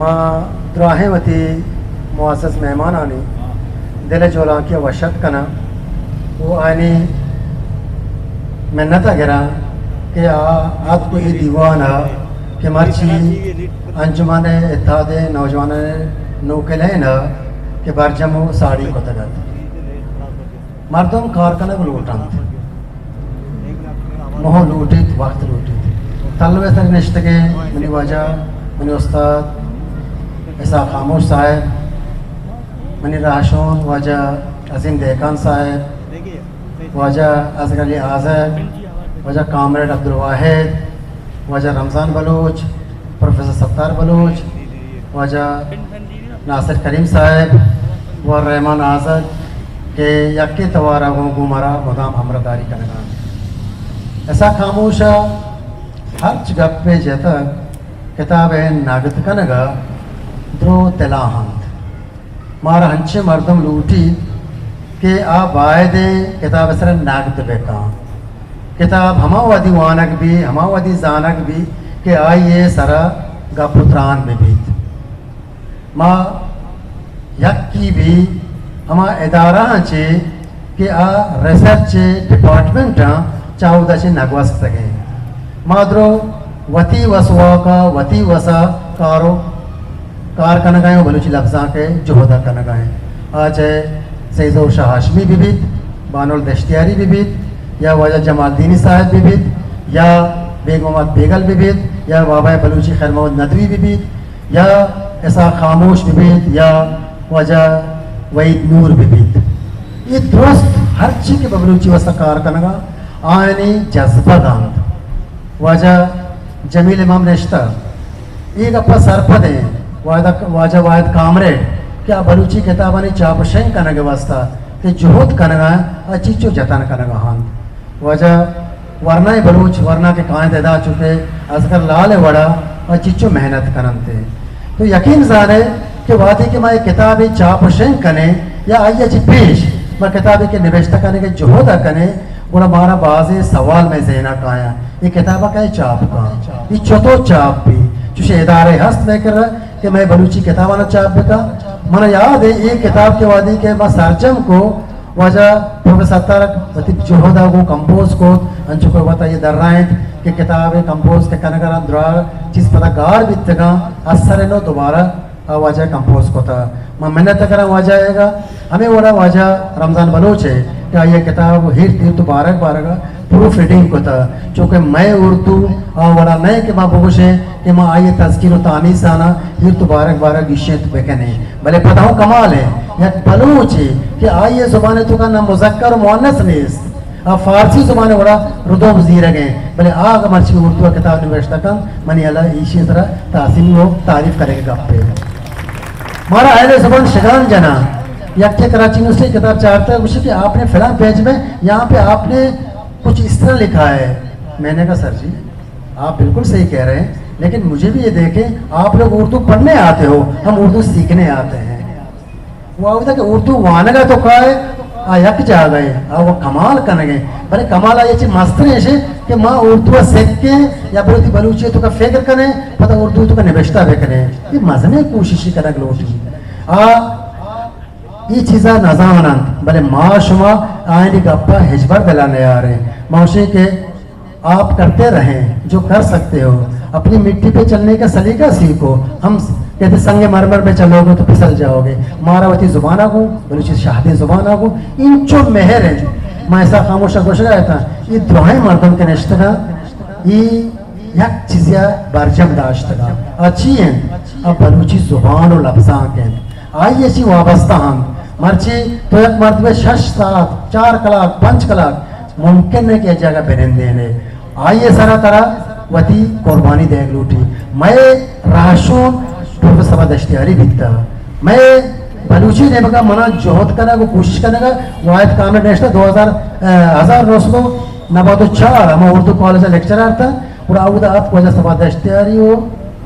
ما دراہیں وتی معزز مہمانانی دل ءِ جہلانکی ءَ وش اتک کناں ءُ آیانی منت ءَ گراں کہ آ اتک ءُ اے دیوان ءَ کہ مرچی انجمن اتحاد نوجوانان نوکلین ءَ کہ برجم ءُ ساڑی کتگ ات۔ مردم کار کنگ لوٹ انت، موہ لوٹیت، وقت لوٹیت۔ تلو ءِ سر نشتگیں منی واجہ، منی استاد اسحاق خاموش صاحب، منی راہشون واجہ عظیم دہقان صاحب، واجہ اصغر علی آزگ، واجہ کامریڈ عبدالواحد، واجہ رمضان بلوچ، پروفیسر ستار بلوچ، واجہ ناصر کریم صاحب ءُ رحمان آزگ کہ یکیں توار ءَ گوں، گوں مارا مدام ہمراہداری کنگ ءَ انت۔ اسحاق خاموش ءَ ہرچ گپے جتگ، کتاب ءِ نگد کنگ ءَ درو تلاہ انت۔ مارا انچیں مردم لوٹیت کہ آ باید ایں کتاب ءِ سرا نگد بہ کن۔ کتاب ہما وہدی وانگ بی، ہما وہدی زانگ بی کہ آئی ءِ سرا گپ ءُ تران بہ بیت۔ ما یکی بی ہما ادارہاں چہ کہ آ ریسرچ ڈپارٹمنٹاں چہ اودا چہ نہ گوستگیں۔ ما درو وتی وسواک ءَ، وتی وس ءَ کار ءُ کار کنگ ءَ ایں ءُ بلوچی لبزانک ءِ جہد ءَ کنگ ءَ ایں۔ آ چہ سید ظہور شاہ ہاشمی بہ بیت، بانل دشتیاری بہ بیت، یا واجہ جمالدینی صاحب بہ بیت، یا بیگ محمد بیگل بہ بیت، یا بابا بلوچی خیر محمد ندوی بہ بیت، یا اسحاق خاموش بہ بیت، یا واجہ وحید نور بہ بیت۔ اے درست ہرچی کہ بہ بلوچی واسطہ کار کنگ ءَ آیانی جذبگ انت۔ واجہ جمیل امام نشتہ، اے گپ ءَ سرپد ایں واجہ، واجہ واحد کامریڈ کہ آ بلوچی کتابانی چاپ ءُ شنگ کنگ ءِ واسطہ کہ جہد کنگ ءَ انت، آ چیچو جتن کنگ ءَ انت۔ واجہ ورنائے بلوچ، ورنا کہ کائنت ادا چکے اصغر لال ءِ وڑا آ چچو محنت کننت۔ تو یقین زانے کہ وہدے کہ ما یک کتابے چاپ ءُ شنگ کنیں یا آئی ءَ چہ پیش ما کتابے کہ نبشتہ کنگ ءِ جہد ءَ کنیں، گڑا مارا بازیں سوال مئے ذہن ءَ کایاں، اے کتاب ءَ کئے چاپ کن؟ اے چتو چاپ بی؟ چوشیں ادارے ہست مئے کرا کہ مئے بلوچی کتاباں چاپ بکا؟ من یاد ہے اے کتاب کہ وہدے کہ ما سرجم کو، واجہ پروفیسر ستار وتی جہد ءَ گوں کمپوز کت، انچو کہ وت آئی ءَ درائینت کہ کتاب ءِ کمپوز کہ کنگ ءَ رند دراہ چیز پدا گار بیتگاں، اثر نو دوبارہ آ واجہ کمپوز کتا۔ من منت کراں واجہ ءَ گا، ہمے وڑا واجہ رمضان بلوچ ءَ کہ آئی ءَ کتاب ہیرت ہیرت ءُ بارگ بارگ ءَ پروف ریڈنگ کتا، چونکہ مئے اردو آ وڑا نہ کہ ما بگوشیں کہ ما آئی ءِ تذکیر ءُ تانیث آناں ہیرت ءُ بارگ بارگ گیشینت بکنیں۔ بلے پدا ہوں کمال ہے، یک بلوچے کہ آئی ءِ زبان ءِ توکا نہ مذکر ءُ مؤنث نیست، آ فارسی زبان ءِ وڑا ردوم زیرگ ءَ، بلے آ اگہ مرچی اردو ءَ کتاب نبشتہ کنت، منی ہیال ءَ ایشی ءِ سرا تحسین ءُ تعریف کنگ ءِ گپے۔ مارا اہل زبان شگان جناں، یکے کراچی یونیورسٹی کتاب چارتا، گوشی کہ آپ نے فلاں پیج میں، یہاں پہ آپ نے کچھ اس طرح لکھا ہے۔ میں نے کہا، سر جی، آپ بالکل صحیح کہہ رہے ہیں، لیکن مجھے بھی یہ دیکھیں، آپ لوگ اردو پڑھنے آتے ہو، ہم اردو سیکھنے آتے ہیں۔ وہ آوتا کہ اردو وانگا تو کائے، آ یک جاگہ ہے، آ وہ کمال کنگے، بلے کمال آئی چی مستر ایشے کہ ما اردو سیکھیں یا بلوتی بلوچی تو کا فکر کریں، پتہ اردو تو کا نبشتہ بکنیں۔ یہ مزنے کوششی کنگ لوٹی۔ آ اے چیزا نزان انت، بلے ما شما آیانی گپا ہچبر دلا نیاریں۔ ما گوشیں کہ آپ کرتے رہیں جو کر سکتے ہو، اپنی مٹی پہ چلنے کا سلیقہ سیکھو، ہم کہتے سنگ مرمر میں چلو گے تو پھسل جاؤ گے۔ مارا وتی زبانا گو، بلوچی شہدیں زبانا گو، انچو مہر انت۔ ما ایسا خاموشا گوشگا اتاں، یہ دراہیں مردم کہ نشتگاں، یہ یک چیزے ء برجم داشتگ انت۔ آ چی انت؟ آ بلوچی زبان و لبزانک انت۔ آئی ء چی وابستہ انت۔ مرچی تو یک مردمے شش ساعت، چار کلاک، پنچ کلاک ممکن نہ کہ یک جاگہ بنندینے۔ آئی ء سرا ترا وتی قربانی دیگ لوٹی۔ مئے راہشون پروفیسر صبا دشتیاری بیتا۔ مئے بلوچی نیمگا منا جہد کنگ و کوشش کنگ ء واحد کامریڈ نشتہ دو ہزار، ء، ہزار نو سد و نود و چار ہما اردو کالج ء لیکچرر اتاں۔ گڑا اودا اتک واجہ صبا دشتیاری و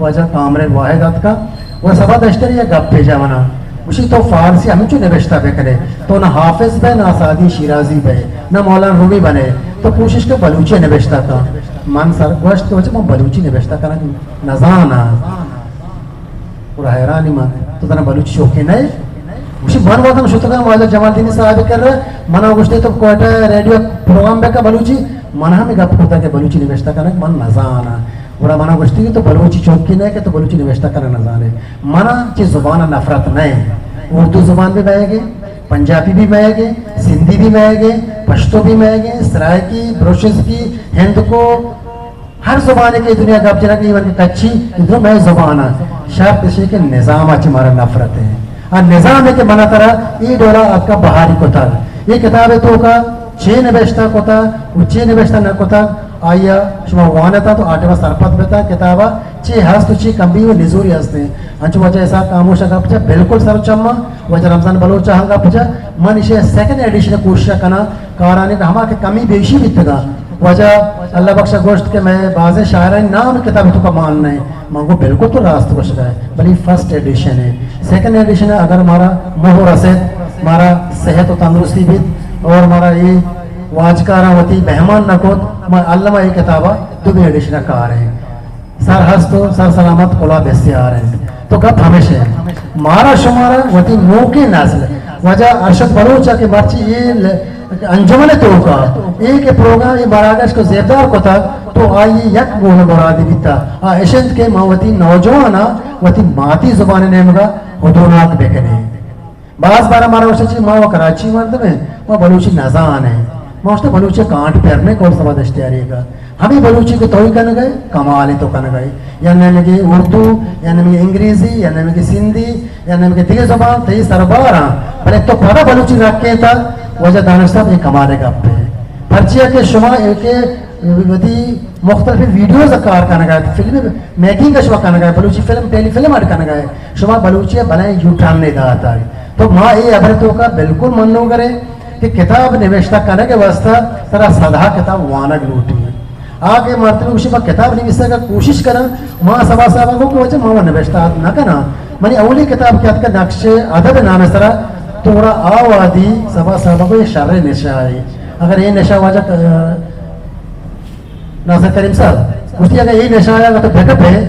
واجہ کامریڈ واحد اتکاں۔ گڑا صبا دشتیاری یک گپے جا منا گوشی، تو فارسی ہمینچو نبشتہ بکنے، تو نہ حافظ بئے، نہ سعدی شیرازی بئے، نہ مولانا رومی بنے، تو کوشش کن بلوچی نبشتہ کن۔ من سر گوشت کہ واجہ من بلوچی نبشتہ کنگ نزاناں۔ گڑا حیرانی من، تو ترا بلوچی شوقین نہ ئے؟ گوشی، من وت ہم شتگاں واجہ جمالدینی صاحب ءِ کرا، منا گوشتے تو کوئٹہ ریڈیو پروگرام بکن بلوچی، من ہم گپ کتا کہ بلوچی نوشتہ کنگ من نزاناں۔ گڑا منا گوشتی کہ تو بلوچی شوقین نہ ئے کہ تو بلوچی نوشتہ کنگ نزانے۔ منا چہ زبان نفرت نہ ایں، اردو زبان بھی مئیگے، پنجابی بھی مئیگے، سندھی بھی مئیگے، پشتو بھی مئیگے، سرائیکی، بلوچستانی، ہندکو، ہر زبانے کہ دنیا گپ جنگ، ایون کہ کچھی، ادھر مئے زبان ہے۔ شرط اش کہ نظام ءَ چہ مارا نفرت ہے۔ آ نظام ہے کہ منا ترا اے ڈولا اتکا بہاری کتگ۔ اے کتاب ءِ توکا چے نبشتہ کتگ و چے نبشتہ نہ کتگ، آئی ءَ شما وانتا تو آ ٹائم ءَ سرپد بتا کتاب ءَ چے ہست و چے کمی و نزوری ہست ہیں۔ انچو واجہ اسحاق خاموش ءَ گپ جا بالکل سر و چما، واجہ رمضان بلوچ ءَ ہم گپ جا، من ایشی سیکنڈ ایڈیشن ءِ کوشش کناں، کارانی کہ ہما کہ کمی بیشی بیتگا۔ واجہ اللہ بخش ءَ گوشت کہ مئے بازیں شاعرانی نام کتاب ءِ توکا مان نہ ایں۔ من گو بالکل تو راست گوشگا ئے، بلے فرسٹ ایڈیشن ہے۔ سیکنڈ ایڈیشن ءَ اگر مارا موہ رسیت، مارا صحت و تندرستی بیت اور مارا اے واجکاراں وتی مہمان نہ کت، من الما اے کتاب ءَ دومی ایڈیشن ءَ کار ایں۔ سر ہست و سر سلامت، کلا بسیار انت۔ تو گپ ہمیش انت، مارا شمارا وتی نوکیں نسل، واجہ ارشد بلوچ ءَ کہ مرچی اے ل-، انجمن ءِ توکا اے کہ پروگرام، اے مراگش کو زیبدار کتا، تو آئی یک گون مرادی بیتا، آ اش انت کہ ما وتی نوجواناں وتی ماتی زبان ءِ نیمگا ہدوناک بکنیں۔ باز بار مارا گوشت چی ما و کراچی مردم ہیں، ما بلوچی نزان ہیں۔ ما گوشت بلوچی کانٹ پر میں کول سما دشتیاری کا۔ ہمیں بلوچی کو توئی کن گئے، کمال تو کن گئے۔ یا نمگے اردو، یا نمگے انگریزی، یا نمگے سندھی، یا نمگے دیگه زبان، تئی سرباراں۔ بلے تو پدا بلوچی رکھے تا، واجہ دانش صاحب، یہ کمال گپ ہے۔ پرچیا کہ شما ایک وتی مختلف ویڈیوز کار کنگا، فلم میکنگ شما کنگا، بلوچی فلم، ٹیلی فلم اڈ کنگا، شما بلوچی بلائیں یو ٹرن نے داتا۔ تو ما اے ہبر توکا بالکل منو کرے کہ کتاب نوشتہ کنگ واسطہ ترا سدہا کتاب وانگ لوٹی۔ آ کہ مردم گوشی ما کتاب نویسگ ءِ کوشش کناں، ما صبا صاحب کو کہ واجہ ما نوشتہ نہ کناں۔ منی اولی کتاب کہ اتکا نقش ادب نام سرا، تو گڑا آ وہدی صبا صاحب کو یہ شر نشہ ہے۔ اگر یہ نشہ واجہ، ناصر کریم صاحب، گوشتی اگر یہ نشہ آیا تو بکپ ہے،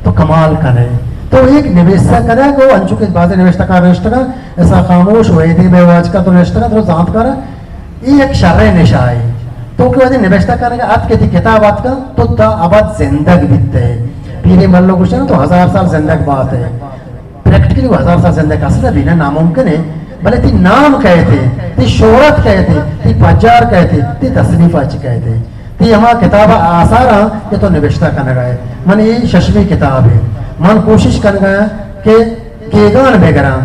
تو کمال کنے۔ تو ایک نویسہ کنے کو انچو کہ بعض نوشتہ کار نوشتہ کن، ایسا خاموش ویدی بے واجکا تو نوشتہ کن، تو زانت کر، یہ ایک شر نشہ ہے۔ تو کہ وہدی نوشتہ کنے کا ات کے تھی کتاب ات کا، تو تا ابد زندگ بیتے۔ پیرے ملو گوشن تو ہزار سال زندگ بات ہے۔ پریکٹیکلی وہ ہزار سال زندگ اصل بھی نہ ناممکن ہے، بلے تی نام کہتے، تی شہرت کہتے، تی پجار کہتے، تی تصنیف اچ کہتے، تی ہما کتاب آثار ہاں کہ تو نوشتہ کنگا ہے۔ من یہ ششمی کتاب ہے، من کوشش کنگا کہ گیگان بگراں،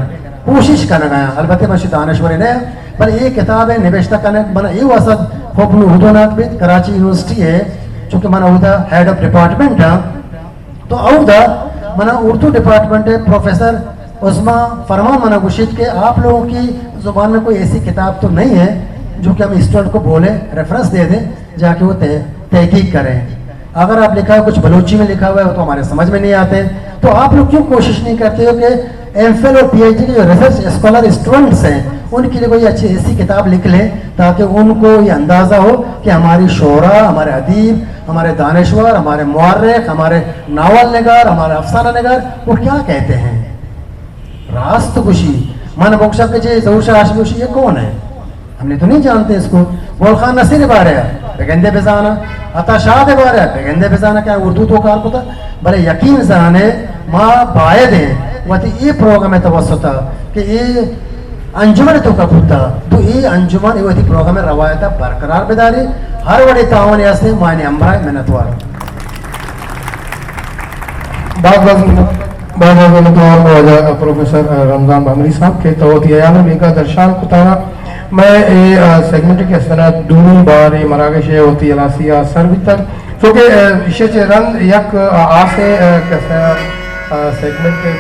کوشش کنگا، البتہ من شی دانشورے نہ، بلے یہ کتاب ہے نوشتہ کنگ، من یہ وسط خوب نو ہدوناک بیت، کراچی یونیورسٹی ہے، چونکہ من اودا ہیڈ آف ڈپارٹمنٹ ہاں، تو اودا منا اردو ڈپارٹمنٹ ءِ پروفیسر عظمیٰ فرمان منا گوشیت کہ آپ لوگوں کی زبان میں کوئی ایسی کتاب تو نہیں ہے جو کہ ہم اسٹوڈنٹ کو بولیں، ریفرنس دے دیں، جا کے وہ تح-، تحقیق کریں۔ اگر آپ لکھا ہے کچھ بلوچی میں لکھا ہوا ہے، وہ تو ہمارے سمجھ میں نہیں آتے، تو آپ لوگ کیوں کوشش نہیں کرتے ہو کہ ایم فل اور پی ایچ ڈی کے جو ریسرچ اسکالر اسٹوڈنٹس ہیں، ان کے لیے کوئی اچھی ایسی کتاب لکھ لیں تاکہ ان کو یہ اندازہ ہو کہ ہماری شعراء، ہمارے ادیب، ہمارے دانشور، ہمارے مورخ، ہمارے ناول نگار، ہمارے افسانہ نگار، وہ کیا کہتے ہیں؟ راست گوشی، من بگشاں کہ جی ظہور شاہ ہاشمی گوشی، یہ کون ہے؟ ہم نے تو نہیں جانتے اس کو۔ گل خان نصیر بارے بگندے بزانا، عطا شاد بارے بگندے بزانا، کیا اردو تو کار کتا؟ بلے یقین زانے، ما باید ہیں وتی یہ پروگرام توسط کہ یہ انجمن توکا بوتا، تو اے انجمن اے وتی پروگرام روایت برقرار بداری، ہر وڑے تعاون ہستے، ما آنی ہمراہ منتوار۔ باز باز، باز باز منتوار واجہ پروفیسر رمضان بھمری صاحب کہ تو وتی حیال میگا درشان کتانا۔ میں اے، آ، سیگمنٹ کے استنا دومی بار اے مراگش ہے وتی ہلاسی آ سر بیتگ، چونکہ، آ، ایشی چہ رند یک، آ، آسے، آ، کسا، آ، سیگمنٹ کے